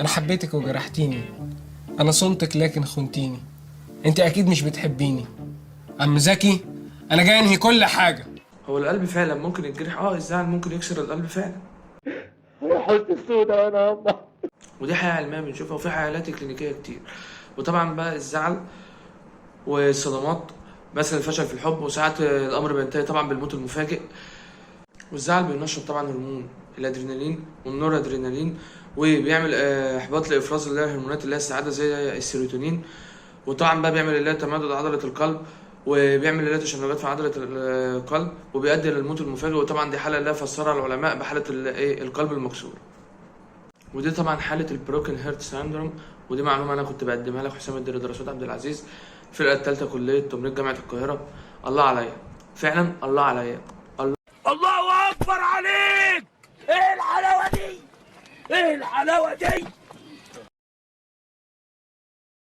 انا حبيتك وجرحتيني، انا صنتك لكن خنتيني، انت اكيد مش بتحبيني. عم زكي انا جاي انهي كل حاجة. هو القلب فعلا ممكن يتجرح، الزعل ممكن يكسر القلب فعلا. يا حسن السودة انا يما. ودي حقيقة علمية بنشوفها، وفي حالات كلينيكية كتير. وطبعا بقى الزعل والصدمات، مثلا الفشل في الحب، وساعات الأمر بينتهي طبعا بالموت المفاجئ. والزعل بينشط طبعا هرمون الأدرينالين والنور أدرينالين، وبيعمل إحباط لإفراز اللي هي الهرمونات اللي هي السعادة زي السيروتونين. وطبعا بقى بيعمل اللي هي تمدد عضلة القلب، وبيعمل اللي هي تشنجات في عضلة القلب، وبيؤدي للموت المفاجئ. وطبعا دي حالة اللي فسرها العلماء بحالة القلب المكسور. ودي طبعا حالة ال broken heart syndrome. ودي معلومة أنا كنت بقدمها لك، حسام الدين دراسات عبد العزيز، الفرقة الثالثة كلية تمريض جامعة القاهرة. الله عليا فعلا، الله عليا، الله. الله أكبر عليك، إيه الحلاوة دي؟ إيه الحلاوة دي؟